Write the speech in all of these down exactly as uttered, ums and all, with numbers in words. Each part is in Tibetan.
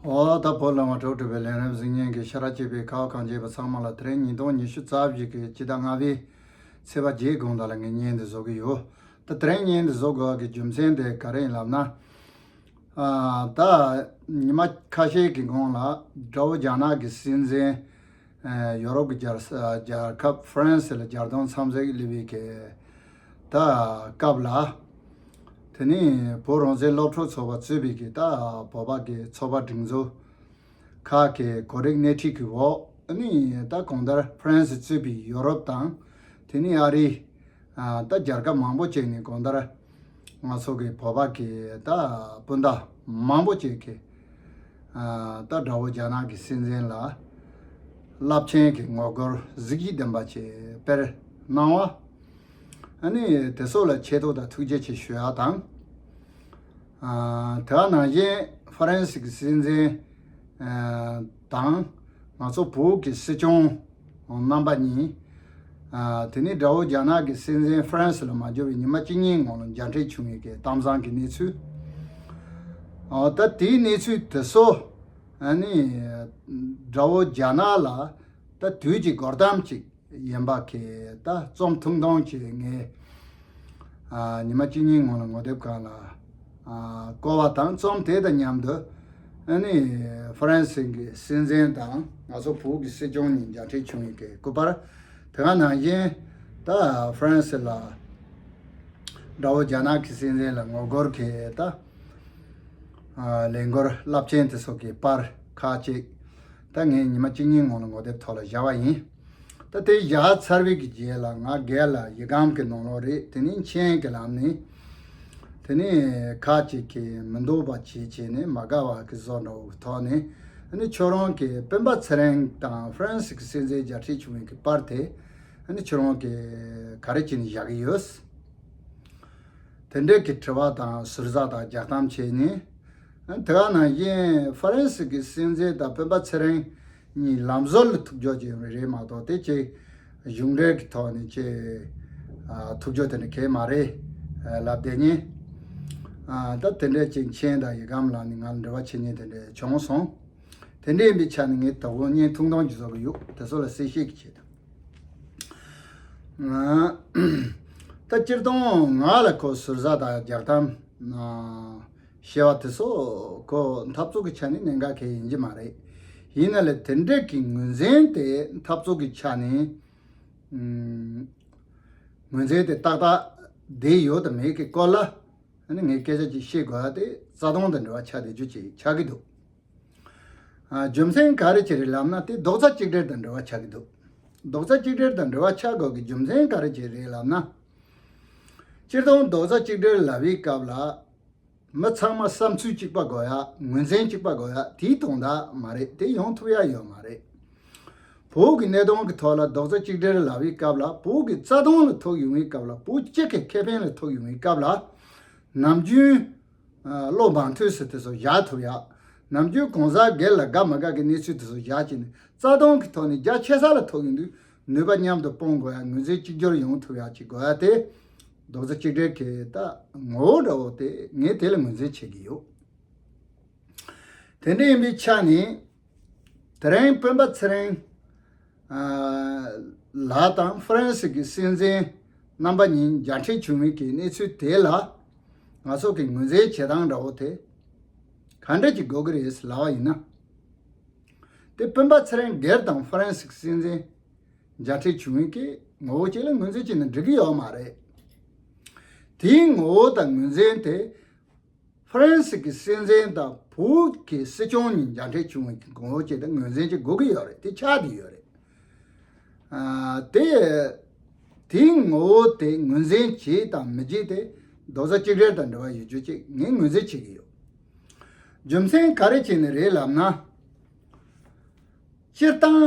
འོ་ད་བོད་ལ་མ་གྲོགས་གྲུབ་པའི་ལས་རིམ་གཟིགས་མཁན་གྱི་ཤ་ར་གཅིག་པའི་ཁ་བ་གངས་ཅན་པ་ཚང་མ་ལ། དེ་རིང་ཉིས་སྟོང་ཉི་ཤུ་རྩ་བཞི་གི་སྤྱི་ཟླ་ལྔ་པའི་ཚེས་པ་བརྒྱད་དགོང་དག་ལ་ངས་བརྙན་འདི་བཟོ་གི་ཡོད། ད་དེ་རིང་བརྙན་འདི་བཟོ་དགོས་པ་གི་རྒྱུ་མཚན་དེ་ག་རེ་ཡིན་ལབ་ན། ཨ་ད་ཉི་མ་ཁ་ཤས་ཀྱི་གོང་ལ་དགྲ་བོ་རྒྱ་ནག་གི་སྲིད་འཛིན། ཨ་ཡོ་རོབ་ཀྱི་རྒྱལ་ས་རྒྱལ་ཁབ་ཧྥ་རན་སི་ལ་རྒྱལ་དོན་འཚམས་གཟིགས་སླེབས་པའི་གི་ད་སྐབས་ལ། དེ་ནས་བོད་རང་བཙན་སློབ་ཕྲུག་ཚོགས་པ་གཙོས་པའི་གི་ད་བོད་པ་གི་ཚོགས་པ་སྒྲིག་འཛུགས་ཁག་གི་གོ་སྒྲིག་སྣེ་ཁྲིད་ཀྱི་འོག་ཨ་ནི་ད་གང་ལྟར་ཧྥ་རན་སི་གཙོས་པའི་ཡོ་རོབ་དང་། དེ་ནས་ཨ་རི། ཨ་ད་རྒྱལ་ཁབ་མང་པོ་ཅིག་ནས་གང་ལྟར་ང་ཚོ་གི་བོད་པ་གི་ད་སྤུན་ཟླ་མང་པོ་ཅིག་གིས་ཨ་ད་དགྲ་བོ་རྒྱ་ནག་གི་སྲིད་འཛིན་ལ་རླབས་ཆེན་གྱི་ངོ་རྒོལ་གཟི་བརྗིད་ལྡན་པ་ཅིག་སྤེལ་གནང་བ། ཨ་ནི་དེ་ཚོ་ལ་ཆེ་མཐོང་དང་ཐུགས་རྗེ་ཆེ་ཞུ་ཡ་དང་། ཨ་དེ་ག་ནང་བཞིན་ཧྥ་རན་སི་གི་སྲིད་འཛིན་ཨ་དང་ང་ཚོ་བོད་ཀྱི་སྲིད་སྐྱོང་རྣམ་པ་གཉིས། ཨ་དེ་ནས་དགྲ་བོ་རྒྱ་ནག་གི་སྲིད་འཛིན་ཧྥ་རན་སི་ལ་མ་འབྱོར་བའི་ཉི་མ་གཅིག་གཉིས་སྔོན་ལ་མཇལ་འཕྲད་བྱུང་བའི་གི་གཏམ་བཟང་གི་གནས་ཚུལ། ཨ་ད་དེའི་གནས་ཚུལ་དེ་ཚོ་ཨ་ནི་དགྲ་བོ་རྒྱ་ནག་ལ་ད་དུས་ཀྱི་སྒོར་གཏམ་ཅིག་ཡིན་པ་གི་ད་རྩོམ་ཐུང་ཐུང་ཅིག་ངས་ཨ་ཉི་མ་གཅིག་གཉིས་སྔོན་ལ་ངོ་དེབ་སྒང་ལ་ཨ་བཀོད་པ་དང་། རྩོམ་དེ་དང་མཉམ་དུ་ཨ་ནི་ཧྥ་རན་སི་གི་སྲིད་འཛིན་དང་ང་ཚོ་བོད་ཀྱི་སྲིད་སྐྱོང་གཉིས་མཇལ་འཕྲད་བྱུང་བའི་གི་སྐུ་པར། དེ་ག་ནང་བཞིན་ད་ཧྥ་རན་སི་ལ་དགྲ་བོ་རྒྱ་ནག་གི་སྲིད་འཛིན་ལ་ངོ་རྒོལ་གི་ད་ཨ་ལས་འགུལ་རླབས་ཆེན་དེ་ཚོ་གི་པར་ཁག་ཅིག་ད་ངས་ཉི་མ་གཅིག་གཉིས་སྔོན་ལ་ངོ་དེབ་ཐོག་ལ་བཞག་པ་ཡིན། ད་དེ་བཞག་ཚར་བའི་གི་རྗེས་ལ་ང་སྒེར་ལ་ཡི་གམ་གི་ནང་ལོགས་རེད། དེ་ནས་མཆན་གི་ལམ་ནས། དེ་ནས་ཁ་ཅིག་གིས་མི་འདོད་པ་བྱས་བྱས་ནས་མ་དགའ་བ་གི་བཟོ་འདྲ་བོ་གི་ཐོག་ནས། ཨ་ནི་ཁྱོད་རང་གི་སྤེན་པ་ཚེ་རིང་དང་ཧྥ་རན་སི་གི་སྲིད་འཛིན་མཇལ་འཕྲད་བྱུང་བའི་གི་པར་དེ་ཨ་ནི་ཁྱོད་རང་གིས་ག་རེ་བྱས་ནས་བཞག་གི་ཡོད། དེ་འདྲའི་གི་དྲི་བ་དང་ཟུར་ཟ་དང་རྒྱག་གཏམ་བྱས་ནས། དེ་ག་ནང་བཞིན་ཧྥ་རན་སི་གི་སྲིད་འཛིན་དང་སྤེན་པ་ཚེ་རིང་གཉིས་ལམ་ཟུར་ལ་ཐུག་འཇོག་བྱས་ཡོད་རེད་མ་གཏོགས། དེ་ཅིག་གཞུང་འབྲེལ་གྱི་ཐོག་ནས་ཅིག་ཨ་ཐུག་འཇོག་དེ་འདྲ་གང་ཡང་མ་རེད། ཨ་ལབ་བསྡད་ཉིན། ཨ་ད་དེ་འདྲའི་ཅིག་མཆན་དང་ཡི་གམ་ལམ་ནས་ང་ལ་འབྲེལ་བ་བྱེད་མཁན་དེ་འདྲ་བྱུང་སོང་། དེ་འདྲ་ཡིན་པའི་ཆ་ནས་ངས་དོ་དགོང་བརྙན་ཐུང་ཐུང་ཅིག་བཟོ་གི་ཡོད། དེ་ཚོ་ལ་གསལ་བཤད་ཀྱི་ཆེད་དུ། ད་སྤྱིར་བཏང་ང་ལ་ཁོ་ཟུར་ཟ་དང་རྒྱག་གཏམ་བཤད་པ་དེ་ཚོ་ཁོ་འཐབ་རྩོད་ཀྱི་ཆ་ནས་གནད་འགག་གང་ཡང་ཡིན་གྱི་མ་རེད། ཡིན་ན་ལས་དེ་འདྲ་གི་ངོས་འཛིན་དེ་འཐབ་རྩོད་ཀྱི་ཆ་ནས་ངོས་འཛིན་དེ་ཏག་ཏག་བསྡད་ཡོད་དང་མེད་ཀྱི་སྐོར་ལ་ཨ་ནི་ངས་སྐད་ཆ་ཅིག་བཤད་དགོས་ཡ་དེ་རྩ་དོན་དང་འབྲེལ་བ་ཆགས་བསྡད་རྒྱུ་ཅིག་ཆགས་ཀྱི་འདུག་ཨ་རྒྱུ་མཚན་ག་རེ་ཅིག་རེད་ལབ་ན། དེ་རྡོག་རྩ་གཅིག་སྒྲིལ་དང་འབྲེལ་བ་ཆགས་ཀྱི་འདུག་རྡོག་རྩ་གཅིག་སྒྲིལ་དང་འབྲེལ་བ་ཆགས་དགོས་ཀྱི་རྒྱུ་མཚན་ག་རེ་ཅིག་རེད་ལབ་ན། སྤྱིར་བཏང་རྡོག་རྩ་གཅིག་སྒྲིལ་ལབ་པའི་སྐབས་ལ་མི་ཚང་མ་བསམ་ཚུལ་གཅིག་པ་དགོས་ཡ། ངོས་འཛིན་གཅིག་པ་དགོས་ཡ་དེའི་དོན་དག་མ་རེད། དེ་ཡོང་ཐུབ་ཡ་ཡོད་མ་རེད། བོད་ཀྱི་གནད་དོན་གྱི་ཐོག་ལ་རྡོག་རྩ་གཅིག་སྒྲིལ་ལབ་པའི་སྐབས་ལ། བོད་ཀྱི་རྩ་དོན་ལ་ཐུག་ཡོང་བའི་སྐབས་ལ། བོད་སྤྱི་ཀྱི་ཁེ་ཕན་ལ་ཐུག་ཡོང་བའི་སྐབས་ལ། ནམ་རྒྱུན་ཨ་བློ་མ་མཐུན་ས་དེ་ཚོ་བཞག་ཐུབ་ཡ། ནམ་རྒྱུན་གང་ཟག་སྒེར་ལ་དགའ་མ་དགའ་གི་གནས་ཚུལ་དེ་ཚོ་བཞག་བྱས་ནས། རྩ་དོན་གྱི་ཐོག་ནས་རྒྱ་ཆེ་ས་ལ་ཐུག་ཡོང་དུས་ནུས་པ་མཉམ་དུ་སྤུངས་དགོས་ཡ། ངོས་འཛིན་གཅིག་གྱུར་ཡོང་ཐུབ་ཡ་ཅིག་དགོས་ཡ་དེ་རྡོག་རྩ་གཅིག་སྒྲིལ་གྱི་ད་ངོ་བོ་འདྲ་བོ་དེ་ངས་དེ་ལ་ངོས་འཛིན་བྱེད་ཀྱི་ཡོད། དེ་འདྲ་ཡིན་པའི་ཆ་ནས། དེ་རིང་སྤེན་པ་ཚེ་རིང་ཨ་ལགས་དང་ཧྥ་རན་སི་གི་སྲིད་འཛིན་རྣམ་པ་གཉིས་མཇལ་འཕྲད་བྱུང་བའི་གི་གནས་ཚུལ་དེ་ལ་ང་ཚོ་གི་ངོས་འཛིན་བྱེད་སྟངས་འདྲ་བོ་དེ་ག་འདྲ་ཅིག་དགོས་ཀྱི་རེད་ལབ་པ་ཡིན་ན། དེ་སྤེན་པ་ཚེ་རིང་སྒེར་དང་ཧྥ་རན་སི་གི་སྲིད་འཛིན་མཇལ་འཕྲད་བྱུང་བའི་གི་ངོ་བོ་ཅིག་ལ་ངོས་འཛིན་བྱས་ན་འགྲིག་གི་ཡོད་མ་རེད། དེའི་ངོ་བོ་དང་ངོས་འཛིན་དེ། ཧྥ་རན་སི་གི་སྲིད་འཛིན་དང་བོད་ཀྱི་སྲིད་སྐྱོང་གཉིས་མཇལ་འཕྲད་བྱུང་བའི་ངོ་བོ་བྱས་ཏེ་ངོས་འཛིན་བྱེད་དགོས་ཀྱི་ཡོད་རེད། དེ་ཆགས་བསྡད་ཡོད་རེད། ཨ་དེ་དེའི་ངོ་བོ་དེ་ངོས་འཛིན་བྱེད་དང་མི་བྱེད་དེ་རྡོག་རྩ་གཅིག་སྒྲིལ་དང་འབྲེལ་བ་ཡོད་རྒྱུ་ཅིག་ངས་ངོས་འཛིན་བྱེད་ཀྱི་ཡོད། རྒྱུ་མཚན་ག་རེ་བྱས་ནས་རེད་ལབ་ན། སྤྱིར་བཏང་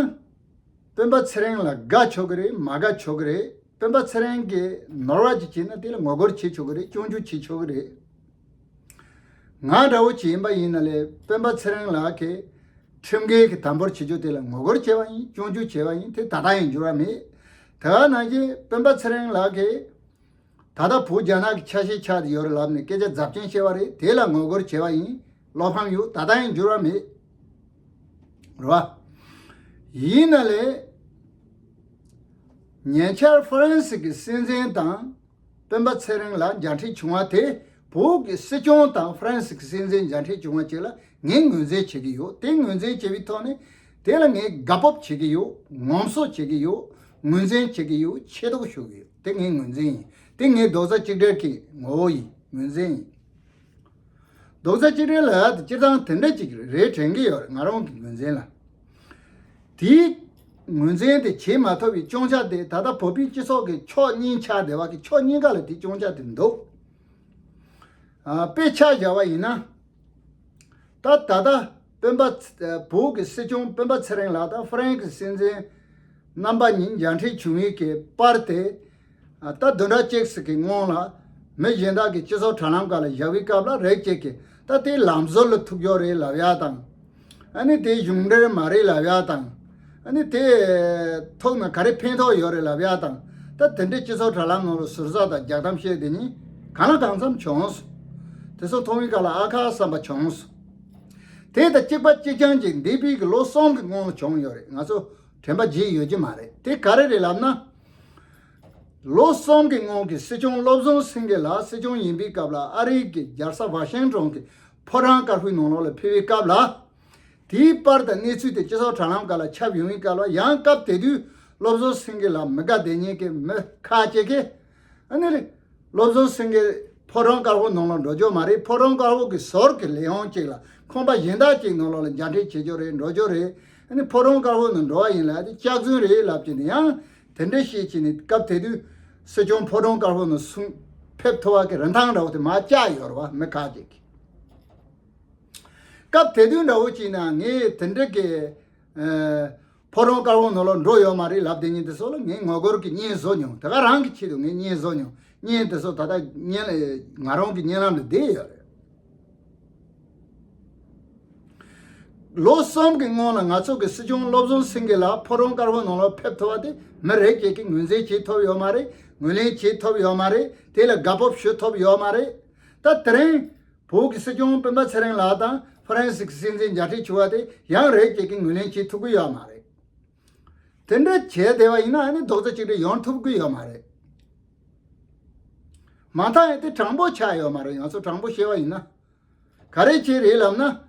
སྤེན་པ་ཚེ་རིང་ལ་དགའ་ཆོག་གི་རེད། མ་དགའ་ཆོག་གི་རེད། སྤེན་པ་ཚེ་རིང་གིས་ནོར་བ་ཅིག་བྱས་ན་དེ་ལ་ངོ་རྒོལ་བྱེད་ཆོག་གི་རེད། སྐྱོན་བརྗོད་བྱེད་ཆོག་གི་རེད། ང་འདྲ་བོ་ཅིག་ཡིན་པ་ཡིན་ན་ལས་སྤེན་པ་ཚེ་རིང་ལགས་ཀྱིས་ཁྲིམས་འགལ་གྱི་དམ་པོར་བྱེད་རྒྱུ་དེ་ལ་ངོ་རྒོལ་བྱས་པ་ཡིན། སྐྱོན་བརྗོད་བྱས་པ་ཡིན། དེ་ད་ལྟ་ཡང་འགྱུར་བ་མེད། དེ་ག་ནང་བཞིན་སྤེན་པ་ཚེ་རིང་ལགས་ཀྱིས་ད་ལྟ་བོད་རྒྱ་ནག་གི་ཆ་ཤས་ཆགས་ཏེ་ཡོད་རེད་ལབ་ནས་སྐད་ཆ་རྫབ་ཆེན་བཤད་པ་རེད། དེ་ལ་ངོ་རྒོལ་བྱས་པ་ཡིན། བློ་ཕམ་ཡོད། ད་ལྟ་ཡང་འགྱུར་བ་མེད། རེད་བ། ཡིན་ན་ལས། ཉེ་ཆར་ཧྥ་རན་སི་གི་སྲིད་འཛིན་དང་སྤེན་པ་ཚེ་རིང་ལ་མཇལ་འཕྲད་བྱུང་བ་དེ་བོད་ཀྱི་སྲིད་སྐྱོང་དང་ཧྥ་རན་སི་གི་སྲིད་འཛིན་མཇལ་འཕྲད་བྱུང་བ་ཅིག་ལ་ངས་ངོས་འཛིན་བྱེད་ཀྱི་ཡོད། དེ་ངོས་འཛིན་བྱེད་པའི་ཐོག་ནས་དེ་ལ་ངས་དགའ་སྤོབས་བྱེད་ཀྱི་ཡོད། ངོམ་སོ་བྱེད་ཀྱི་ཡོད། ངོས་འཛིན་བྱེད་ཀྱི་ཡོད། ཆེ་མཐོང་ཞུ་གི་ཡོད། དེ་ངའི་ངོས་འཛིན་ཡིན། དེ་ངའི་རྡོག་རྩ་གཅིག་སྒྲིལ་གྱི་ངོ་བོ་ཡིན། ངོས་འཛིན་ཡིན། རྡོག་རྩ་གཅིག་སྒྲིལ་ལབ་ཡ་དེ་སྤྱིར་བཏང་དེ་འདྲ་ཅིག་རེད་དྲན་གྱི་ཡོད་རེད། ང་རང་གི་ངོས་འཛིན་ལ། དེའི་ངོས་འཛིན་དེ་བྱེད་མ་ཐུབ་པའི་སྐྱོན་ཆ་དེ་ད་ལྟ་བོད་པའི་སྤྱི་ཚོགས་ཀྱི་ཕྱོགས་གཉིས་ཆགས་བསྡད་པ་གི་ཕྱོགས་གཉིས་ཀ་ལ་དེའི་སྐྱོན་ཆ་དེ་འདུག་ཨ། དཔེ་ཆ་བཞག་པ་ཡིན་ན། ད་ད་ལྟ་སྤེན་པ་བོད་ཀྱི་སྲིད་སྐྱོང་སྤེན་པ་ཚེ་རིང་ལགས་དང་ཧྥ་རན་སི་སྲིད་འཛིན་རྣམ་པ་གཉིས་མཇལ་འཕྲད་བྱུང་བའི་གི་པར་དེ། ཨ། ད་བདུན་ཕྲག་གཅིག་ཙམ་གྱི་སྔོན་ལ་མི་གཞན་དག་གིས་སྤྱི་ཚོགས་དྲ་ལམ་སྒང་ལ་བཞག་པའི་སྐབས་ལ་རིགས་གཅིག་གིས་ད་དེ་ལམ་ཟུར་ལ་ཐུག་ཡོད་རེད་ལབ་ཡ་དང་། ཨ་ནི་དེ་གཞུང་འབྲེལ་མ་རེད་ལབ་ཡ་དང་། ཨ་ནི་དེ་ཐུག་ན་ག་རེ་ཕན་ཐོགས་ཡོད་རེད་ལབ་ཡ་དང་། ད་དེ་འདྲའི་སྤྱི་ཚོགས་དྲ་ལམ་ནང་ལ་ཟུར་ཟ་དང་རྒྱག་གཏམ་བཤད་དེ་གཉིས་གང་ལ་གང་འཚམ་བྱུང་སོང་། དེ་ཚོ་མཐོང་བའི་སྐབས་ལ་ཨ་ཁ་བསམ་པ་བྱུང་སོང་། དེ་དང་གཅིག་པ་གཅིག་རྐྱང་གཅིག་འདས་པའི་གི་ལོ་གསུམ་གྱི་སྔོན་ལ་བྱུང་ཡོད་རེད། ང་ཚོ་དྲན་པ་བརྗེད་ཡོད་ཀྱི་མ་རེད། དེ་ག་རེ་རེད་ལབ་ན། ལོ་གསུམ་གྱི་སྔོན་གྱི་སྲིད་སྐྱོང་བློ་བཟང་སེང་གེ་ལགས་སྲིད་སྐྱོང་ཡིན་པའི་སྐབས་ལ་ཨ་རིའི་གི་རྒྱལ་ས་ཝ་ཤིང་ཊོན་གྱི་ཕོ་བྲང་དཀར་པོའི་ནང་ལོགས་ལ་ཕེབས་པའི་སྐབས་ལ། དེའི་པར་དང་གནས་ཚུལ་དེ་སྤྱི་ཚོགས་དྲ་ལམ་སྒང་ལ་ཁྱབ་ཡོང་བའི་སྐབས་ལ་ཡང་སྐབས་དེ་དུས་བློ་བཟང་སེང་གེ་ལགས་མི་དགའ་བསྡད་མཁན་གྱི་མི་ཁ་ཅིག་གིས། ཨ་ནི་བློ་བཟང་སེང་གེ་ཕོ་བྲང་དཀར་པོ་ནང་ལ་འགྲོ་རྒྱུ་མ་རེད། ཕོ་བྲང་དཀར་པོ་གི་ཟུར་གྱི་ལས་ཁུངས་གཅིག་ལ་ཁང་པ་གཞན་དག་ཅིག་ནང་ལོགས་ལ་མཇལ་འཕྲད་བྱེད་རྒྱུ་རེད། འགྲོ་རྒྱུ་རེད། ཨ་ནི་ཕོ་བྲང་དཀར་པོ་ནང་འགྲོ་བ་ཡིན་ལབ་དེ་སྐྱག་རྫུན་རེད་ལབ་བྱས་ནས་ཡང་དེ་འདྲ་བཤད་བྱས་ནས་སྐབས་དེ་དུས་སྲིད་སྐྱོང་ཕོ་བྲང་དཀར་པོ་ནང་སོང་ཕེབས་ཐུབ་པ་གི་རིན་ཐང་འདྲ་བོ་དེ་མར་བཅག་ཡོད་རེད་བ། མི་ཁ་ཅིག་གིས། སྐབས་དེ་དུས་འདྲ་བོ་ཅིག་ན་ངས་དེ་འདྲ་གི། ཨ། ཕོ་བྲང་དཀར་པོ་ནང་ལོགས་འགྲོ་ཡོད་མ་རེད་ལབ་དེ་ཉིན་དེ་ཚོ་ལ་ངས་ངོ་རྒོལ་གྱི་བརྙན་བཟོ་མྱོང་། དེ་ག་རང་གི་ཆེད་དུ་ངས་བརྙན་བཟོ་མྱོང་། བརྙན་དེ་ཚོ་ད་ལྟ་བརྙན་ལ་ང་རང་གི་བརྙན་ལམ་ལ་བསྡད་ཡོད་རེད། ལོ་གསུམ་གྱི་སྔོན་ལ་ང་ཚོ་གི་སྲིད་སྐྱོང་བློ་བཟང་སེང་གེ་ལགས་ཕོ་བྲང་དཀར་པོ་ནང་ལོགས་ཕེབས་ཐུབ་པ་དེ་མི་རེ་གཅིག་གིས་ངོས་འཛིན་བྱེད་ཐུབ་ཡོད་མ་རེད། ངོས་ལེན་བྱེད་ཐུབ་ཡོད་མ་རེད། དེ་ལ་དགའ་སྤོབས་ཞུ་ཐུབ་ཡོད་མ་རེད། ད་དེ་རིང་བོད་ཀྱི་སྲིད་སྐྱོང་སྤེན་པ་ཚེ་རིང་ལགས་དང་ཧྥ་རན་སི་གི་སྲིད་འཛིན་མཇལ་འཕྲད་བྱུང་བ་དེ་ཡང་རེ་གཅིག་གིས་ངོས་ལེན་བྱེད་ཐུབ་ཀྱི་ཡོད་མ་རེད། དེ་འདྲ་བྱས་བསྡད་པ་ཡིན་ན་ཨ་ནི་རྡོག་རྩ་གཅིག་སྒྲིལ་ཡོང་ཐུབ་ཀྱི་ཡོད་མ་རེད། མ་མཐའ་ཡང་དེ་དྲང་པོ་ཆགས་ཡོད་མ་རེད། ང་ཚོ་དྲང་པོ་བཤད་པ་ཡིན་ན། ག་རེ་བྱས་རེད་ལབ་ན།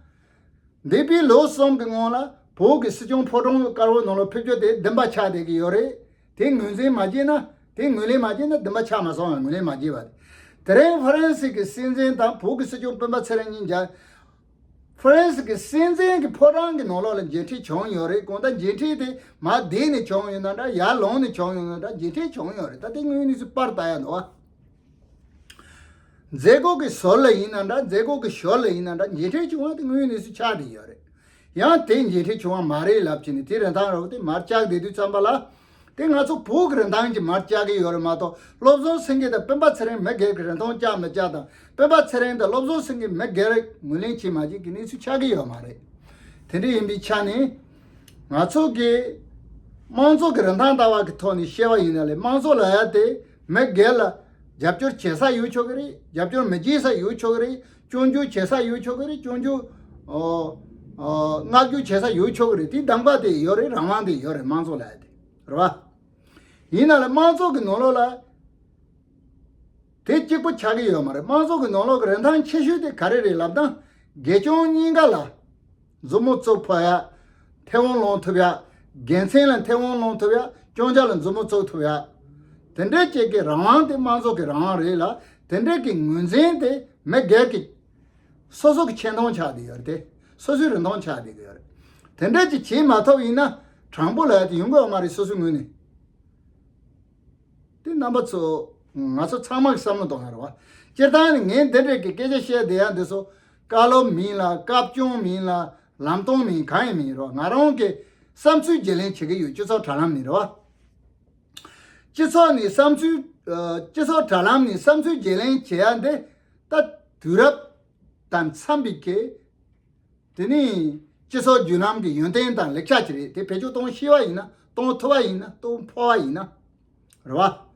འདས་པའི་ལོ་གསུམ་གྱི་སྔོན་ལ་བོད་ཀྱི་སྲིད་སྐྱོང་ཕོ་བྲང་དཀར་པོ་ནང་ལ་ཕེབས་རྒྱུ་དེ་བདེན་པ་ཆགས་བསྡད་ཀྱི་ཡོད་རེད། དེ་ངོས་འཛིན་མ་བྱས་ན། དེ་ངོས་ལེན་མ་བྱས་ན་བདེན་པ་ཆགས་མ་སོང་བ། ངོས་ལེན་མ་བྱས་པ་དེ། དེ་རིང་ཧྥ་རན་སི་གི་སྲིད་འཛིན་དང་བོད་ཀྱི་སྲིད་སྐྱོང་སྤེན་པ་ཚེ་རིང་གཉིས་མཇལ། ཧྥ་རན་སི་གི་སྲིད་འཛིན་གྱི་ཕོ་བྲང་གི་ནང་ལོགས་ལ་མཇལ་འཕྲད་བྱུང་ཡོད་རེད། གང་ལྟར་མཇལ་འཕྲད་དེ་མར་བསྡད་ནས་བྱུང་ཡོད་ན་འདྲ། ཡར་ལངས་ནས་བྱུང་ཡོད་ན་འདྲ། མཇལ་འཕྲད་བྱུང་ཡོད་རེད། ད་དེ་དངོས་ཡོད་གནས་ཚུལ་པར་ལྟ་ཡ་འདུག་བ། མཛད་སྒོ་གི་ཟུར་ལ་ཡིན་ན་འདྲ། མཛད་སྒོ་གི་ཞོར་ལ་ཡིན་ན་འདྲ། མཇལ་འཕྲད་བྱུང་བ་དེ་དངོས་ཡོད་གནས་ཚུལ་ཆགས་བསྡད་ཡོད་རེད། ཡང་དེ་མཇལ་འཕྲད་བྱུང་བ་མ་རེད་ལབ་བྱས་ནས་དེ་རིན་ཐང་རོགས་དེ་མར་བཅག་བསྡད་དུས་ཙམ་པ་ལ། དེ་ང་ཚོ་བོད་ཀྱི་རིན་ཐང་གྱིས་མར་བཅག་གི་ཡོད་རེད་མ་གཏོགས། བློ་བཟང་སེང་གེ་དང་སྤེན་པ་ཚེ་རིང་མི་སྒེར་གྱི་རིན་ཐང་བཅག་མི་བཅག་དང་། སྤེན་པ་ཚེ་རིང་དང་བློ་བཟང་སེང་གེ་མི་སྒེར་ངོས་ལེན་བྱེད་མ་བྱེད་ཀྱི་གནས་ཚུལ་ཆགས་ཀྱི་ཡོད་མ་རེད། དེ་འདྲ་ཡིན་པའི་ཆ་ནས། ང་ཚོ་གི་དམངས་གཙོ་གི་རིན་ཐང་ལྟ་བ་གི་ཐོག་ནས་བཤད་པ་ཡིན་ན་ལས། དམངས་གཙོ་ལབ་ཡ་དེ་མི་སྒེར་ལ་རྒྱབ་སྐྱོར་བྱེད་ས་ཡོད་ཆོག་གི་རེད། རྒྱབ་སྐྱོར་མི་བྱེད་ས་ཡོད་ཆོག་གི་རེད། སྐྱོན་བརྗོད་བྱེད་ས་ཡོད་ཆོག་གི་རེད། སྐྱོན་བརྗོད། ཨོ། ཨོ། བསྔགས་བརྗོད་བྱེད་ས་ཡོད་ཆོག་གི་རེད། དེ་གདམ་ག་དེ་ཡོད་རེད། རང་དབང་དེ་ཡོད་རེད། དམངས་གཙོ་ལབ་ཡ་དེ། རེད་བ། ཡིན་ན་ལས་དམངས་གཙོ་གི་ནང་ལོགས་ལ་དེ་གཅིག་པོ་ཆགས་ཀྱི་ཡོད་མ་རེད། དམངས་གཙོ་གི་ནང་ལོགས་ཀྱི་རིན་ཐང་ཆེ་ཤོས་དེ་ག་རེ་རེད་ལབ་ན། སྒེར་སྐྱོང་གཉིས་ཀ་ལ་མཛུབ་མོ་བཙུགས་ཕོད་ཡ། མཐེ་བོང་ལོང་ཐུབ་ཡ། དགེ་མཚན་ལ་མཐེ་བོང་ལོང་ཐུབ་ཡ། སྐྱོན་ཆ་ལ་མཛུབ་མོ་བཙུགས་ཐུབ་ཡ། དེ་འདྲའི་ཅིག་གི་རང་དབང་དེ་དམངས་གཙོ་གི་རང་དབང་རེད་ལ། དེ་འདྲའི་གི་ངོས་འཛིན་དེ་མི་སྒེར་གྱི་སོ་སོ་གི་ཆེ་མཐོང་ཆགས་བསྡད་ཡོད་རེད་དེ། སོ་སོའི་རིན་ཐང་ཆགས་བསྡད་ཀྱི་ཡོད་རེད། དེ་འདྲ་ཅིག་བྱེད་མ་ཐུབ་ཡིན་ན་དྲང་པོ་ལབ་ཡ་དེ་ཡོང་གི་ཡོད་མ་རེད། སོ་སོའི་ངོས་ནས། དེ་རྣམ་པ་ཚོ། ང་ཚོ་ཚང་མ་གི་བསམ་བློ་གཏོང་ཡ་རེད་བ། སྤྱིར་བཏང་ནི་ངས་འདི་འདྲའི་གི་སྐད་ཆ་བཤད་བསྡད་ཡ་འདི་ཚོ་བཀའ་སློབ་མིན་ལ། བཀའ་བཀྱོན་མིན་ལ། ལམ་སྟོན་མིན། གང་ཡང་མིན་རེད་བ། ང་རང་གི་བསམ་ཚུལ་བརྗེ་ལེན་བྱེད་ཀྱི་ཡོད། སྤྱི་ཚོགས་དྲ་ལམ་ནས་རེད་བ། སྤྱི་ཚོགས་ནས་བསམ་ཚུལ། ཨ། སྤྱི་ཚོགས་དྲ་ལམ་ནས་བསམ་ཚུལ་བརྗེ་ལེན་བྱེད་ཡ་འདི་ད་དུས་རབས་དང་འཚམ་པའི་གི། དེ་ནི་སྤྱི་ཚོགས་བརྒྱུད་ལམ་གྱི་ཡོན་ཏན་དང་ལེགས་ཆ་ཅིག་རེད། དེ་བེད་སྤྱོད་གཏོང་ཤེས་པ་ཡིན་ན། གཏོང་ཐུབ་པ་ཡིན་ན། གཏོང་ཕོད་པ་ཡིན་ན། རེད་བ།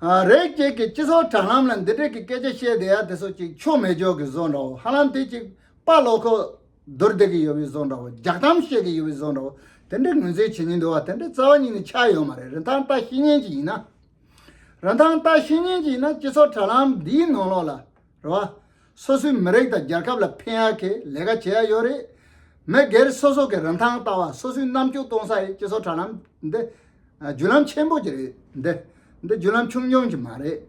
ཨ། རེད། ཁྱེད་ཀྱིས་སྤྱི་ཚོགས་དྲ་ལམ་ལ་འདི་འདྲའི་གི་སྐད་ཆ་བཤད་བསྡད་ཡ་དེ་ཚོ་ཅིག་ཆོ་མེད་འཇོག་གི་བཟོ་འདྲ་བོ། ཧ་ལམ་དེ་ཅིག་དཔའ་བློ་ཁོག་ བསྡུར་བསྡད་ཀྱི་ཡོད་པའི་བཟོ་འདྲ་བོ། རྒྱག་གཏམ་བཤད་ཀྱི་ཡོད་པའི་བཟོ་འདྲ་བོ། དེ་འདྲའི་ངོས་འཛིན་བྱེད་ཉེན་འདུག་བ། དེ་འདྲའི་རྩ་བ་ཉིད་ནས་ཆགས་ཡོད་མ་རེད། རིན་ཐང་ལྟ་ཤེས་མཁན་ཅིག་ཡིན་ན། རིན་ཐང་ལྟ་ཤེས་མཁན་ཅིག་ཡིན་ན། སྤྱི་ཚོགས་དྲ་ལམ་འདིའི་ནང་ལོགས་ལ། རེད་བ། སོ་སོའི་མི་རིགས་དང་རྒྱལ་ཁབ་ལ་ཕན་ཡག་གི་ལས་ཀ་བྱེད་ཡག་ཡོད་རེད། མི་སྒེར་སོ་སོ་གི་རིན་ཐང་ལྟ་བ། སོ་སོའི་རྣམ་དཔྱོད་གཏོང་ས་ཡི་སྤྱི་ཚོགས་དྲ་ལམ་འདི། ཨ། བརྒྱུད་ལམ་ཆེན་པོ་ཅིག་རེད་འདི། འདི་བརྒྱུད་ལམ་ཆུང་ཆུང་ཅིག་མ་རེད།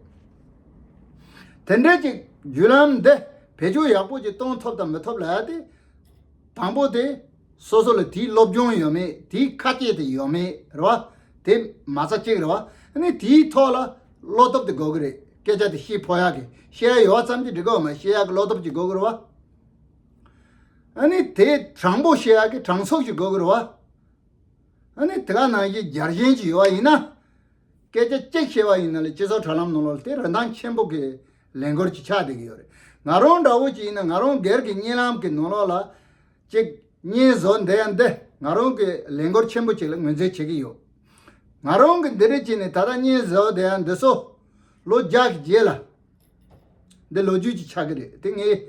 དེ་འདྲའི་ཅིག་བརྒྱུད་ལམ་འདི་བེད་སྤྱོད་ཡག་པོ་ཅིག་གཏོང་ཐུབ་དང་མི་ཐུབ་ལ་ཡ་དེ། དང་པོ་དེ། སོ་སོ་ལ་དེའི་སློབ་སྦྱོང་ཡོད་མེད། དེའི་ཁ་ལྕེ་དེ་ཡོད་མེད་རེད་བ། དེ་མ་རྩ་གཅིག་རེད་བ། ཨ་ནི་དེའི་ཐོག་ལ་བློ་སྟོབས་དེ་དགོས་ཀྱི་རེད། སྐད་ཆ་དེ་བཤད་ཕོད་ཡག་གི། བཤད་ཡག་ཡོད་བ་ཙམ་གྱིས་འགྲིག་གི་མ། བཤད་ཡག་གི་བློ་སྟོབས་ཅིག་དགོས་ཀྱི་རེད་བ། ཨ་ནི་དེ་དྲང་པོ་བཤད་ཡག་གི་དྲང་ཚུགས་ཅིག་དགོས་ཀྱི་རེད་བ། ཨ་ནི་དེ་ག་ནང་བཞིན་རྒྱལ་ཞེན་ཅིག་ཡོད་པ་ཡིན་ན། སྐད་ཆ་གཅིག་བཤད་པ་ཡིན་ན་ལས་སྤྱི་ཚོགས་དྲ་ལམ་ནང་ལོགས་ལ་དེ་རིན་ཐང་ཆེན་པོ་གི་ལས་འགུལ་ཅིག་ཆགས་བསྡད་ཀྱི་ཡོད་རེད། ང་རང་འདྲ་བོ་ཅིག་ཡིན་ན། ང་རང་སྒེར་གྱི་གཉིད་ལམ་གྱི་ནང་ལོགས་ལ་ཅིག་བརྙན་བཟོ་བསྡད་ཡ་འདི་ང་རང་གི་ལས་འགུལ་ཆེན་པོ་ཅིག་ལ་ངོས་འཛིན་བྱེད་ཀྱི་ཡོད། ང་རང་གི་འདི་འདྲ་བྱས་ནས་ད་ལྟ་བརྙན་བཟོ་བསྡད་ཡ་འདི་ཚོ་ལོ་བརྒྱ་གི་རྗེས་ལ། འདི་ལོ་རྒྱུས་ཅིག་ཆགས་ཀྱི་རེད། དེ་ངས་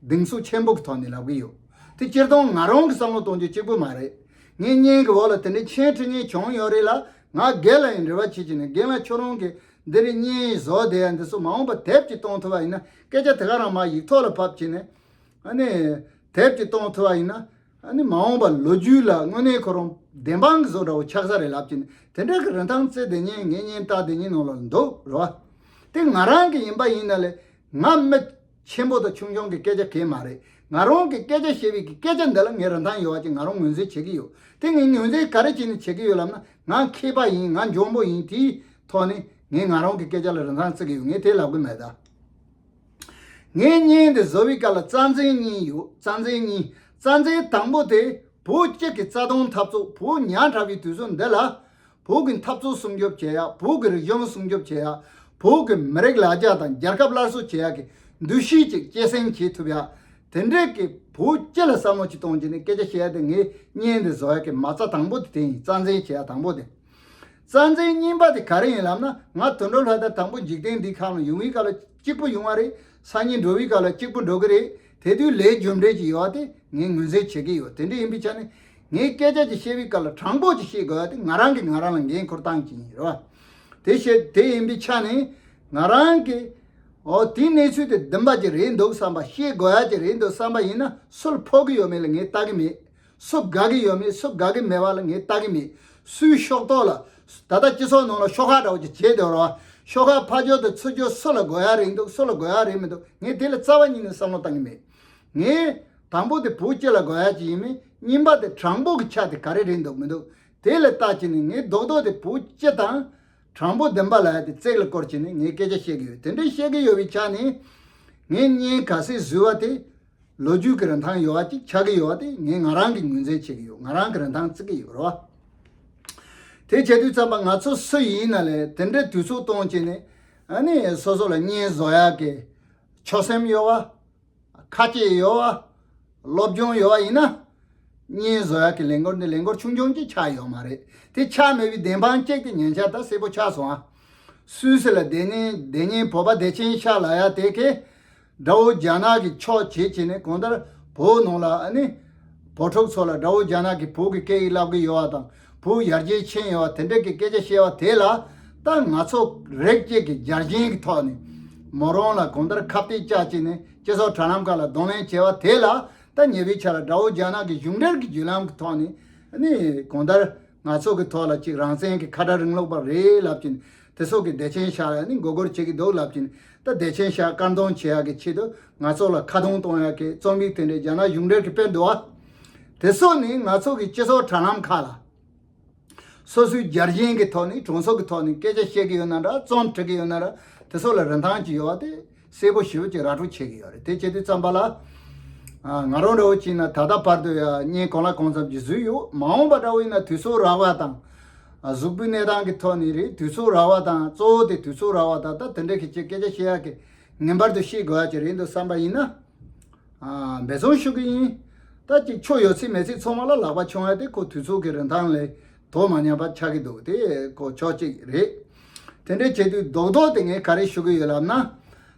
གདེང་ཚོད་ཆེན་པོ་གི་ཐོག་ནས་ལབ་ཀྱི་ཡོད། དེ་སྤྱིར་བཏང་ང་རང་གི་བསམ་བློ་གཏོང་རྒྱུ་གཅིག་པུ་མ་རེད། ངའི་བརྙན་གྱི་འོག་ལ་དེ་འདྲའི་མཆན་འབྲི་མཁན་བྱུང་ཡོད་རེད་ལ། ང་སྒེར་ལ་ཡང་འབྲེལ་བ་བྱེད་ཀྱི་ནས། རྒན་ལགས་ཁྱོད་རང་གིས་འདི་རིགས་བརྙན་བཟོ་བསྡད་ཡ་འདི་ཚོ་མ་འོངས་པ་དེབ་ཅིག་གཏོང་ཐུབ་པ་ཡིན་ན། སྐད་ཆ་དེ་ག་རང་མར་ཡིག་ཐོག་ལ་ཕབ་བྱས་ནས། ཨ་ནི་དེབ་ཅིག་གཏོང་ཐུབ་པ་ཡིན་ན། ཨ་ནི་མ་འོངས་པ་ལོ་རྒྱུས་ལ་དངོས་གནས་ཁོ་རང་བདེན་དཔང་གི་བཟོ་འདྲ་བོ་ཆགས་ས་རེད་ལབ་ཀྱིན། དེ་འདྲ་གི་རིན་ཐང་བརྩི་བསྡད་མཁན། ངའི་བརྙན་ལྟ་བསྡད་མཁན་ནང་ལ་འདུག་རེད་བ། དེ་ང་རང་གི་ཡིན་པ་ཡིན་ན་ལས། ང་མི་ཆེན་པོ་དང་ཆུང་ཆུང་གི་སྐད་ཆ་གང་མ་རེད། ང་རང་གི་སྐད་ཆ་བཤད་པའི་གི་སྐད་ཆ་འདི་ལ་ངས་རིན་ཐང་ཡོད་པ་ཅིག་ང་རང་ངོས་འཛིན་བྱེད་ཀྱི་ཡོད། དེ་ངས་ངོས་འཛིན་ག་རེ་བྱས་ནས་བྱེད་ཀྱི་ཡོད་ལབ་ན། ང་མཁས་པ་ཡིན། ང་འཇོན་པོ་ཡིན། དེའི་ཐོག་ནས་ངས་ང་རང་གི་སྐད་ཆ་ལ་རིན་ཐང་བརྩི་གི་ཡོད། ངས་དེ་ལབ་གི་མེད་ད། ངས་བརྙན་འདི་བཟོ་བའི་སྐབས་ལ་རྩ་འཛིན་གཉིས་ཡོད། རྩ་འཛིན་གཉིས། རྩ་འཛིན་དང་པོ་དེ་བོད་སྤྱི་གི་རྩ་དོན་འཐབ་རྩོད། བོད་ཉག་ཕྲ་བའི་དུས་ཚོད་འདི་ལ་བོད་ཀྱི་འཐབ་རྩོད་སྲུང་སྐྱོབ་བྱེད་ཡ། བོད་ཀྱི་རིག་གཞུང་སྲུང་སྐྱོབ་བྱེད་ཡ། བོད་ཀྱི་མི་རིགས་ལ་རྒྱ་དང་རྒྱལ་ཁབ་སླར་གསོ་བྱེད་ཡ་གི་འདུ་ཤེས་ཅིག་སྐྱེད་སྲིང་བྱེད་ཐུབ་ཡ། དེ་འདྲའི་གི་བོད་སྤྱི་ལ་བསམ་བློ་ཅིག་གཏོང་བྱས་ནས་སྐད་ཆ་བཤད་ཡ་དེ། ངས་བརྙན་འདི་བཟོ་ཡ་གི་མ་རྩ་དང་པོ་དེ་དེ་ཡིན། རྩ་འཛིན་བྱེད་ཡ་དང་པོ་དེ། རྩ་འཛིན་གཉིས་པ་དེ་ག་རེ་ཡིན་ལབ་ན། ང་དོན་གྲུབ་ལྷ་དར་དང་པོ་འཇིག་རྟེན་འདིའི་ཁམས་ལ་ཡོང་བའི་སྐབས་ལ་གཅིག་པུ་ཡོང་བ་རེད། སང་ཉིན་འགྲོ་བའི་སྐབས་ལ་གཅིག་པུ་འགྲོ་གི་རེད། དེ་དུས་ལས་རྒྱུ་འབྲས་ཅིག་ཡོད་པ་དེ་ངས་ངོས་འཛིན་བྱེད་ཀྱི་ཡོད། དེ་འདྲ་ཡིན་པའི་ཆ་ནས་ངས་སྐད་ཆ་ཅིག་བཤད་པའི་སྐབས་ལ་དྲང་པོ་ཅིག་བཤད་དགོས་ཡ་དེ་ང་རང་གིས་ང་རང་ལ་འགན་ཁུར་བཏང་གི་ཡིན་རེད་བ། དེ་བཤད། དེ་ཡིན་པའི་ཆ་ནས་ང་རང་གིས། ཨོ། དེའི་གནས་ཚུལ་དེ་བདེན་པ་ཅིག་རེད་འདུག་བསམ་པ། བཤད་དགོས་ཡ་ཅིག་རེད་འདུག་བསམ་པ་ཡིན་ན། སུ་ལ་ཕོག་གི་ཡོད་མེད་ལ་ངས་ལྟ་གི་མེད། སུ་དགའ་གི་ཡོད་མེད། སུ་དགའ་གི་མེད་པ་ལ་ངས་ལྟ་གི་མེད། སུའི་ཤོག་ཐོག་ལ། ད་ལྟ་སྤྱི་ཚོགས་ནང་ལ་ཤོག་ཁག་འདྲ་བོ་ཅིག་བྱས་བསྡད་ཡོད་རེད་བ། ཤོག་ཁག་ཕར་ཕྱོགས་དང་ཚུར་ཕྱོགས་སུ་ལ་དགོས་ཡ་རེད་འདུག་སུ་ལ་དགོས་ཡ་རེད་མི་འདུག་ངས་དེ་ལ་རྩ་བ་ཉིད་ནས་བསམ་བློ་བཏང་གི་མེད། ངས་དང་པོ་དེ་བོད་སྤྱི་ལ་དགོས་ཡ་ཅིག་ཡིན་མིན། གཉིས་པ་དེ་དྲང་པོ་གི་ཆ་དེ་ག་རེ་རེད་འདུག་མི་འདུག་དེ་ལ་བལྟ་བྱས་ནས་ངས་རྡོག་རྡོག་དེ་བོད་སྤྱི་དང་དྲང་པོ་བདེན་པ་ལབ་ཡ་དེ་རྩིག་ལ་བསྐོར་བྱས་ནས་ངས་སྐད་ཆ་བཤད་གི་ཡོད། དེ་འདྲ་བཤད་གི་ཡོད་པའི་ཆ་ནས། ངས་བརྙན་ག་ཚོད་བཟོས་པ་དེ་ལོ་རྒྱུས་ཀྱི་རིན་ཐང་ཡོད་པ་ཅིག་ཆགས་ཀྱི་ཡོད་པ་དེ་ངས་ང་རང་གིས་ངོས་འཛིན་བྱེད་ཀྱི་ཡོད། ང་རང་གིས་རིན་ཐང་བརྩི་གི་ཡོད་རེད་བ། དེ་བྱེད་དུས་ཙམ་པ་ང་ཚོ་སུ་ཡིན་ན་ལས་དེ་འདྲའི་དུས་ཚོད་གཏོང་བྱས་ནས། ཨ་ནི་སོ་སོ་ལ་བརྙན་བཟོ་ཡག་གི་ཆོད་སེམས་ཡོད་པ། ཁ་ལྕེ་ཡོད་པ། སློབ་སྦྱོང་ཡོད་པ་ཡིན་ན། བརྙན་བཟོ་ཡག་གི་ལས་འགུལ་འདི་ལས་འགུལ་ཆུང་ཆུང་ཅིག་ཆགས་ཡོད་མ་རེད། དེ་ཆགས་མེད་པའི་བདེན་དཔང་གཅིག་དེ་ཉེ་ཆར་ད་གསལ་པོ་ཆགས་སོང་ཨ། སུད་སི་ལ་བསྡད་མཁན་བསྡད་མཁན་བོད་པ་བདེ་ཆེན་ཤག་ལབ་ཡ་དེ་གིས། དགྲ་བོ་རྒྱ་ནག་གི་ཕྱོགས་བྱེད་བྱས་ནས། གང་ལྟར་བོད་ནང་ལ་ཨ་ནི་བོད་ཕྲུག་ཚོ་ལ་དགྲ་བོ་རྒྱ་ནག་གིས་བོད་ཀྱི་སྐད་ཡིག་བསླབ་གི་ཡོད་པ་དང་། བོད་ཡར་རྒྱས་ཕྱིན་ཡོད་པ་དེ་འདྲ་གི་སྐད་ཆ་བཤད་པ་དེ་ལ། ད་ང་ཚོ་རིགས་གཅིག་གི་རྒྱལ་ཞེན་གྱི་ཐོག་ནས་མོ་རང་ལ་གང་ལྟར་ཁ་གཏད་བཅག་བྱས་ནས་སྤྱི་ཚོགས་དྲ་ལམ་ཁག་ལ་གདོང་ལེན་བྱས་པ་དེ་ལ། ད་ཉེ་བའི་ཆར་ལ་དགྲ་བོ་རྒྱ་ནག་གི་གཞུང་འབྲེལ་གྱི་བརྒྱུད་ལམ་གྱི་ཐོག་ནས་ཨ་ནི་གང་ལྟར་ང་ཚོ་གི་ཐོག་ལ་ཅིག་རང་བཙན་གྱི་ཁ་བྲལ་རིང་ལུགས་པ་རེད་ལབ་ཀྱིན། དེ་ཚོ་གི་བདེ་ཆེན་ཤག་ལ་ནི་མགོ་སྒུར་བྱེད་ཀྱི་འདུག་ལབ་ཀྱིན། ད་བདེ་ཆེན་ཤག་བཀག་སྡོམ་བྱེད་ཡག་གི་ཆེད་དུ་ང་ཚོ་ལ་ཁ་རྡུང་གཏོང་ཡག་གི་རྩོམ་ཡིག་དེ་འདྲའི་རྒྱ་ནག་གཞུང་འབྲེལ་གྱིས་སྤེལ་འདུག་ཨ། དེ་ཚོ་ནི་ང་ཚོ་གི་སྤྱི་ཚོགས་དྲ་ལམ་ཁག་ལ། སོ་སོའི་རྒྱལ་ཞེན་གྱི་ཐོག་ནས། གྲོང་ཚོ་གི་ཐོག་ནས་སྐད་ཆ་བཤད་ཀྱི་ཡོད་ན་འདྲ། རྩོམ་འབྲི་གི་ཡོད་ན་འདྲ། དེ་ཚོ་ལ་རིན་ཐང་ཅིག་ཡོད་པ་དེ་གསལ་པོ་ཞེ་པོ་ཅིག་ར་སྤྲོད་བྱེད་ཀྱི་ཡོད་རེད། དེ་བྱེད་དུས་ཙམ་པ་ལ། ཨ། ང་རང་འདྲ་བོ་ཅིག་ན་ད་ལྟ་བར་དུ་ཡང་བརྙན་གང་ལ་གང་འཚམ་ཅིག་བཟོས་ཡོད། མ་འོངས་པ་འདྲ་བོ་ཡིན་ན་དུས་ཚོད་རག་པ་དང་། ཨ། གཟུགས་པོའི་གནས་སྟངས་ཀྱི་ཐོག་ནས་རེད། དུས་ཚོད་རག་པ་དང་། གཙོ་བོ་དེ་དུས་ཚོད་རག་པ་དང་། ད་དེ་འདྲ་གི་ཅིག་སྐད་ཆ་བཤད་ཡག་གི་ངེས་པར་དུ་བཤད་དགོས་ཡག་ཅིག་རེད་འདུག་བསམ་པ་ཡིན་ན། ཨ། འབད་བརྩོན་ཞུ་གི་ཡིན། ད་ཅིག་ཆོ་ཡོད་ཚད་མེད་ཚད་ཚང་མ་ལ་ལག་པ་མཆོང་ཡ་དེ་ཁོ་དུས་ཚོད་ཀྱི་རིན་ཐང་ལས་དོ་མ་མཉམ་པ་ཆགས་ཀྱི་འདུག་དེ་ཁོ་ཕྱོགས་གཅིག་རེད། དེ་འདྲའི་བྱེད་དུས་རྡོག་རྡོག་དེ་ངས་ག་རེ་ཞུ་གི་ཡོད་ལབ་ན།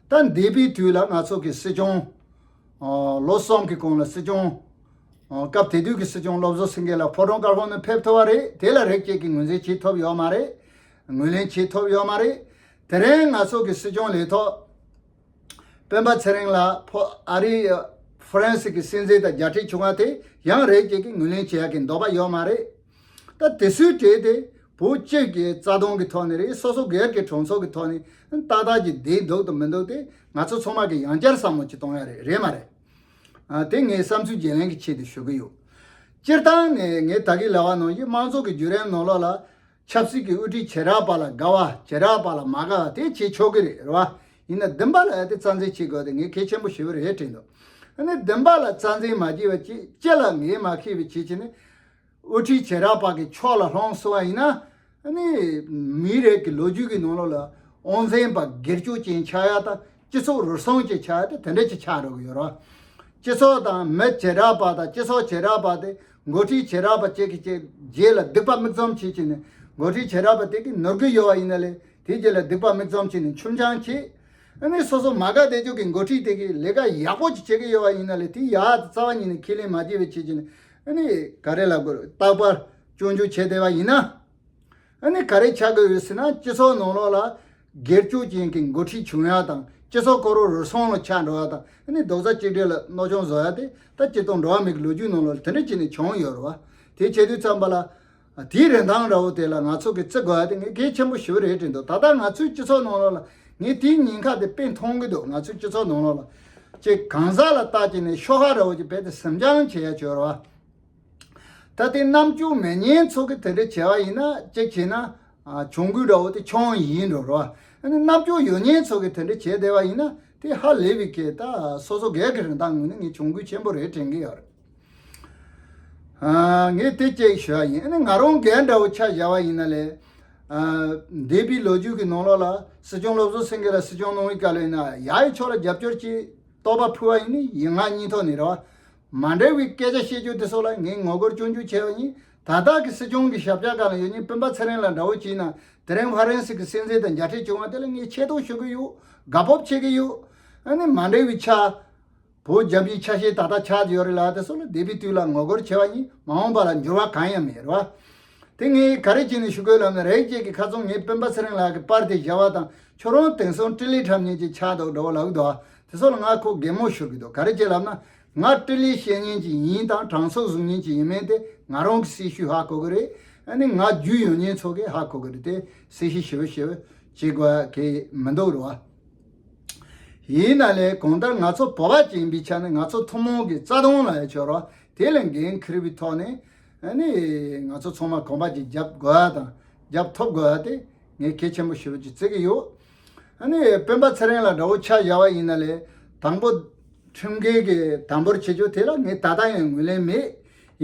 ད་འདས་པའི་དུས་ལ་ང་ཚོ་གི་སྲིད་སྐྱོང་། ཨ། ལོ་གསུམ་གྱི་གོང་ལ་སྲིད་སྐྱོང་ ཨོ། སྐབས་དེ་དུས་ཀྱི་སྲིད་སྐྱོང་བློ་བཟང་སེང་གེ་ལ་ཕོ་བྲང་དཀར་པོ་ནས་ཕེབས་ཐུབ་པ་རེད། དེ་ལ་རིགས་གཅིག་གིས་ངོས་འཛིན་བྱེད་ཐུབ་ཡོད་མ་རེད། ངོས་ལེན་བྱེད་ཐུབ་ཡོད་མ་རེད། དེ་རིང་ང་ཚོ་གི་སྲིད་སྐྱོང་ལས་ཐོག་སྤེན་པ་ཚེ་རིང་ལ་ཕོ་ཨ་རིའི་ཧྥ་རན་སི་གི་སྲིད་འཛིན་དང་མཇལ་འཕྲད་བྱུང་བ་དེ་ཡང་རིགས་གཅིག་གིས་ངོས་ལེན་བྱེད་ཡག་གི་འདོད་པ་ཡོད་མ་རེད། ད་དེ་ཚོའི་གྲས་དེ་བོད་སྤྱི་གི་རྩ་དོན་གྱི་ཐོག་ནས་རེད། སོ་སོ་སྒེར་གྱི་གྲོས་ཚོགས་ཀྱི་ཐོག་ནས་ཏག་ཏག་ཅིག་བསྡད་འདུག་དང་མི་འདུག་དེ་ང་ཚོ་ཚང་མ་གིས་ཡང་བསྐྱར་བསམ་བློ་ཅིག་གཏོང་ཡ་རེད། རེད་མ་རེད། ཨ། དེ་ངའི་བསམ་ཚུལ་བརྗེ་ལེན་གྱི་ཆེད་དུ་ཞུ་གི་ཡོད། སྤྱིར་བཏང་ནས་ངས་ད་གིན་ལབ་པ་ནང་བཞིན་དམངས་གཙོ་གི་བརྒྱུད་རིམ་ནང་ལོགས་ལ་ཆབ་སྲིད་ཀྱི་དབུ་ཁྲིད་བྱེ་བྲག་པ་ལ་དགའ་བ། བྱེ་བྲག་པ་ལ་མ་དགའ་བ་དེ་བྱེད་ཆོག་གི་རེད། རེད་བ། ཡིན་ན་བདེན་པ་ལ་ཨ་དེ་རྩ་འཛིན་བྱེད་དགོས་དེ་ངས་གལ་ཆེན་པོ་ཞེ་པོ་རེད་དྲན་འདུག་ཨ་ནི་བདེན་པ་ལ་རྩ་འཛིན་མ་བྱས་པ་ཅིག་ཅི་ལ་ངས་མ་ཤེས་པའི་ཆེད་ཀྱི་ནི། དབུ་ཁྲིད་བྱེ་བྲག་པ་གི་ཕྱོགས་ལ་ལྷུང་སོང་བ་ཡིན་ན། ཨ་ནི་མིའི་རིགས་ཀྱི་ལོ་རྒྱུས་ཀྱི་ནང་ལོགས་ལ་དབང་འཛིན་པ་སྒེར་གཅོད་ཅན་ཆགས་ཡ་དང་སྤྱི་ཚོགས་རུལ་སུངས་ཅན་ཆགས་ཡ་དེ་དེ་འདྲ་ཅིག་ཆགས་འགྲོ་གི་ཡོད་རེད། སྤྱི་ཚོགས་དང་མི་བྱེ་བྲག་པ་དང་སྤྱི་ཚོགས་བྱེ་བྲག་པ་དེ་འགོ་ཁྲིད་བྱེ་བྲག་པ་གཅིག་གི་གཅིག་རྗེས་ལ་སྡིག་པ་མིག་བཙུམ་བྱེད་ཀྱི་ནི་འགོ་ཁྲིད་བྱེ་བྲག་པ་དེ་གིས་ནོར་གི་ཡོད་པ་ཡིན་ན་ལས་དེ་རྗེས་ལ་སྡིག་པ་མིག་བཙུམ་བྱེད་ནི་ཆུང་ཆུང་བྱེད། ཨ་ནི་སོ་སོ་མ་དགའ་བསྡད་རྒྱུ་གི་འགོ་ཁྲིད་དེ་གིས་ལས་ཀ་ཡག་པོ་ཅིག་བྱེད་ཀྱི་ཡོད་པ་ཡིན་ན་ལས་དེ་ཡག་རྩ་བ་ཉིད་ནས་ཁས་ལེན་མ་བྱས་པའི་ཆེད་ཀྱི་ནི། ཨ་ནི་ག་རེ་ལབ་དགོས་རེད། རྟག་པར་སྐྱོན་བརྗོད་བྱས་བསྡད་པ་ཡིན་ན། ཨ་ནི་ག་རེ་ཆགས་ཀྱི་ཡོད་ཟེར་ན་སྤྱི་ཚོགས་ནང་ལོགས་ལ་སྒེར་གཅོད་ཅན་གྱི་འགོ་ཁྲིད་བྱུང་ཡ་དང་སྤྱི་ཚོགས་ཁོ་རང་རུལ་སུངས་ལ་ཆགས་འགྲོ་ཡ་དང་ཨ་ནི་རྡོག་རྩ་གཅིག་སྒྲིལ་ལ་གནོད་སྐྱོན་བཟོ་ཡ་དེ་ད་སྤྱིར་བཏང་འགྲོ་བ་མིའི་ལོ་རྒྱུས་ནང་ལོགས་ལ་དེ་འདྲ་བྱས་ནས་བྱུང་ཡོད་རེད་བ། དེ་བྱེད་དུས་ཙམ་པ་ལ། དེའི་རིན་ཐང་འདྲ་བོ་དེ་ལ་ང་ཚོ་གིས་བརྩི་དགོས་ཡ་དེ་ངས་གལ་ཆེན་པོ་ཞེ་པོ་རེད་དྲན་འདུག་ད་ལྟ་ང་ཚོའི་སྤྱི་ཚོགས་ནང་ལོགས་ལ་ངས་དེའི་ཉེན་ཁ་དེ་དཔེ་མཐོང་གི་འདུག་ང་ཚོའི་སྤྱི་ཚོགས་ནང་ལོགས་ལ་ཅིག་གང་ཟག་ལ་བལྟ་བྱས་ནས་ཤོག་ཁ་འདྲ་བོ་ཅིག་རྦད་དེ་སེམས་ཅན་བྱེད་ཡ་བྱོས་ར་བ། ད་དེ་རྣམ་ཅོག་མེད་མཁན་ཚོ་གིས་དེ་འདྲ་བྱས་པ་ཡིན་ན་གཅིག་བྱས་ན་གྱོང་གུད་འདྲ་བོ་དེ་ཆུང་ཡིན་འགྲོ་ར་བ། ཨ་ནི་རྣམ་ཅོག་ཡོད་མཁན་ཚོ་གིས་དེ་འདྲ་བྱས་བསྡད་པ་ཡིན་ན་དེ་ཧ་ལས་པའི་སྐད། ད་སོ་སོ་སྒེར་གྱི་རིན་ཐང་ངོས་ནས་ངས་གྱོང་གུད་ཆེན་པོ་རེད་དྲན་གི་ཡོད་རེད། ཨ། ངས་དེ་གཅིག་ཞུ་བ་ཡིན། ཨ་ནི་ང་རང་སྒེར་འདྲ་བོ་ཆ་བཞག་པ་ཡིན་ན་ལས། ཨ། འདས་པའི་ལོ་རྒྱུས་ཀྱི་ནང་ལོགས་ལ་སྲིད་སྐྱོང་བློ་བཟང་སེང་གེ་ལ་སྲིད་སྐྱོང་གནང་བའི་སྐབས་ལ་ཡིན་ན་ཡ་ཡི་ཕྱོགས་ལ་རྒྱབ་སྐྱོར་གྱི་རྟོག་པ་ཕུལ་བ་ཡིན་ནི་ཡིན་ང་གཉིས་ཐོག་ནས་རེད་བ། མ་འདྲ་བའི་སྐད་ཆ་བཤད་རྒྱུ་དེ་སོགས་ལ་ངས་ངོ་རྒོལ་སྐྱོན་བརྗོད་བྱས་པ་ཡིན། ད་ལྟ་གི་སྲིད་སྐྱོང་གི་ཞབས་ཕྱི་སྒང་ལ་ཡོད་མཁན་སྤེན་པ་ཚེ་རིང་ལ་འདྲ་བོ་བྱས་ན་དེ་རིང་ཧྥ་རན་སི་གི་སྲིད་འཛིན་དང་མཇལ་འཕྲད་བྱུང་བ་དེ་ལ་ངས་ཆེ་མཐོང་ཞུ་གི་ཡོད། དགའ་སྤོབས་བྱེད་ཀྱི་ཡོད། ཨ་ནི་མ་འདྲ་བའི་ཆ། བོད་རྒྱ་མིའི་ཆ་ཤས་ད་ལྟ་ཆགས་ཡོད་རེད་ལ་དེ་ཚོ་ལ་འདས་པའི་དུས་ལ་ངོ་རྒོལ་བྱས་པ་ཡིན། མ་འོངས་པ་ལ་འགྱུར་བ་གང་ཡང་མེད་རེད་བ། དེ་ངས་ག་རེ་བྱས་ནས་ཞུ་དགོས་ལབ་ན་རེད་ཅེས་ཀྱི་ཁ་ཚོན་ངས་སྤེན་པ་ཚེ་རིང་ལགས་ཀྱི་པར་དེ་བཞག་པ་དང་ཁྱོད་རང་དེང་སང་ཀྲི་ལི་འཁྲབ་མཁན་ཅིག་ཆགས་འདུག་འགྲོ་བ་ལབ་ཀྱི་འདུག་བ། དེ་ཚོ་ལ་ང་ཁོ་གད་མོ་ཤོར་གྱི་འདུག་ག་རེ་བྱས་ལབ་ན་ང་ཀྲི་ལི་བཤད་མཁན་ཅིག་ཡིན་དང་གྲངས་ཚད་བཟུང་མཁན་ཅིག་ཡིན་མིན་དེ་ང་རང་གི་སྲི་ཞུས་ཧ་གོ་གི་རེད། ཨ་ནི་ང་རྒྱུས་ཡོད་མཁན་ཚོ་གིས་ཧ་གོ་གི་རེད། དེ་སྲི་ཞུ་ཞེ་པོ་ཞེ་པོ་བྱེད་དགོས་གི་མི་འདུག་རེད་བ། ཡིན་ན་ལས་གང་ལྟར་ང་ཚོ་བོད་པ་ཅིག་ཡིན་པའི་ཆ་ནས་ང་ཚོ་ཐུན་མོང་གི་རྩ་དོན་ལ་ཡང་ཆོག་རོགས་དེ་ལ་འགན་འཁུར་བའི་ཐོག་ནས་ཨ་ནི་ང་ཚོ་ཚང་མ་གོམ་པ་གཅིག་རྒྱབ་དགོས་ཡ་དང་རྒྱབ་ཐུབ་དགོས་ཡ་དེ་ངས་གལ་ཆེན་པོ་ཞེ་པོ་ཅིག་བརྩི་གི་ཡོད། ཨ་ནི་སྤེན་པ་ཚེ་རིང་ལ་འདྲ་བོ་ཆ་བཞག་པ་ཡིན་ན་ལས་དང་པོ་ཁྲིམས་འགལ་གྱི་དམ་འབུལ་བྱེད་རྒྱུ་དེ་ལ་ངས་ད་ལྟ་ཡང་ངོས་ལེན་མེད།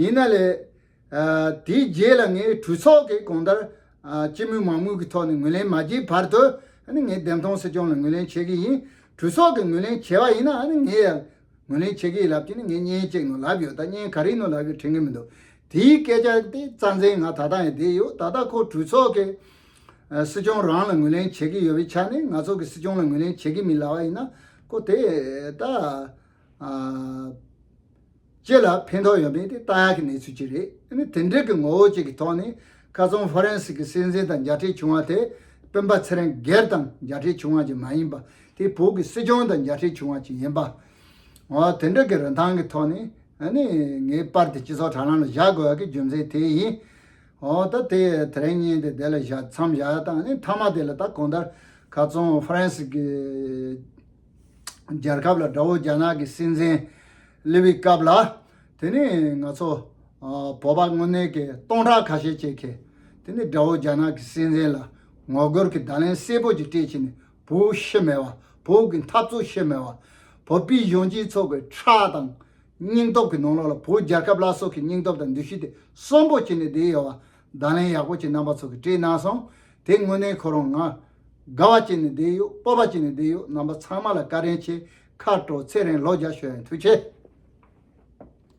ཡིན་ན་ལས། ཨ། དེའི་རྗེས་ལ་ངས་གྲོས་ཚོགས་ཀྱི་གང་ལྟར་ཨ། སྤྱི་མོས་མང་མོས་ཀྱི་ཐོག་ནས་ངོས་ལེན་མ་བྱས་བར་དུ་ཨ་ནི་ངས་བདེན་མཐོང་སྲིད་སྐྱོང་ལ་ངོས་ལེན་བྱེད་ཀྱི་ཡིན། གྲོས་ཚོགས་ཀྱིས་ངོས་ལེན་བྱས་པ་ཡིན་ན་ཨ་ནི་ངས་ཡང་ངོས་ལེན་བྱེད་ཀྱི་ཡིན་ལབ་ཀྱི་ནི་ངས་བརྙན་གཅིག་ནང་ལབ་ཡོད། ད་བརྙན་ག་རེའི་ནང་ལབ་ཡོད་དྲན་གྱི་མི་འདུག་དེའི་སྐད་ཆ་དེ་རྩ་འཛིན་ང་ད་ལྟ་ཡང་བསྡད་ཡོད། ད་ལྟ་ཁོ་གྲོས་ཚོགས་ཀྱིས་ཨ། སྲིད་སྐྱོང་རང་ལ་ངོས་ལེན་བྱེད་ཀྱི་ཡོད་པའི་ཆ་ནས་ང་ཚོ་གི་སྲིད་སྐྱོང་ལ་ངོས་ལེན་བྱེད་ཀྱི་མིན་ལབ་པ་ཡིན་ན་ཁོ་དེ་ད་ཨ། སྤྱི་ལ་ཕན་ཐོགས་ཡོད་མེད་དེ་ལྟ་ཡག་གི་གནས་ཚུལ་ཅིག་རེད། ཨ་ནི་དེ་འདྲ་གི་ངོ་བོ་ཅིག་གི་ཐོག་ནས་ཁ་སང་ཧྥ་རན་སི་གི་སྲིད་འཛིན་དང་མཇལ་འཕྲད་བྱུང་བ་དེ་སྤེན་པ་ཚེ་རིང་སྒེར་དང་མཇལ་འཕྲད་བྱུང་བ་ཅིག་མ་ཡིན་པ་དེ་བོད་ཀྱི་སྲིད་སྐྱོང་དང་མཇལ་འཕྲད་བྱུང་བ་ཅིག་ཡིན་པ། འོ་དེ་འདྲ་གི་རིན་ཐང་གི་ཐོག་ནས་ཨ་ནི་ངའི་པར་དེ་སྤྱི་ཚོགས་དྲ་ལམ་ལ་བཞག་དགོས་ཡག་གི་རྒྱུ་མཚན་དེ་ཡིན། འོ་ད་དེ་དེ་རིང་བརྙན་དེ་དེ་ལ་བཞག་མཚམས་བཞག་ཡག་དང་ཨ་ནི་མཐའ་མ་དེ་ལ་ད་གང་ལྟར་ཁ་སང་ཧྥ་རན་སི་གི་རྒྱལ་ཁབ་ལ་དགྲ་བོ་རྒྱ་ནག་གི་སྲིད་འཛིན་སླེབས་པའི་སྐབས་ལ། དེ་ནས་ང་ཚོ་ཨ་བོད་པ་དངོས་གནས་ཀྱི་སྟོང་ཕྲག་ཁ་ཤས་ཅིག་གིས་དེ་ནས་དགྲ་བོ་རྒྱ་ནག་གི་སྲིད་འཛིན་ལ་ངོ་རྒོལ་གྱི་བརྡ་ལན་གསལ་པོ་ཅིག་སྤྲད་བྱས་ནས་བོད་ཤི་མེད་པ། བོད་ཀྱི་འཐབ་རྩོད་ཤི་མེད་པ། བོད་པའི་གཞོན་སྐྱེས་ཚོ་གི་ཁྲག་དང་སྙིང་སྟོབས་ཀྱི་ནང་ལོགས་ལ་བོད་རྒྱལ་ཁབ་སླར་གསོ་གི་སྙིང་སྟོབས་དང་འདུ་ཤེས་དེ་གསོན་པོ་བྱས་ནས་བསྡད་ཡོད་པ། བརྡ་ལན་ཡག་པོ་ཅིག་རྣམ་པ་ཚོ་གིས་སྤྲད་གནང་སོང་། དེ་དངོས་གནས་ཁོ་རང་ང་དགའ་བ་བྱས་ནས་བསྡད་ཡོད། སྤོབས་པ་བྱས་ནས་བསྡད་ཡོད། རྣམ་པ་ཚང་མ་ལ་བཀའ་དྲིན་ཆེ། ཁ་དྲོ་ཚེ་རིང་ལོ་བརྒྱ་ཞུ་ཡ་ཡིན། ཐུགས་རྗེ་ཆེ།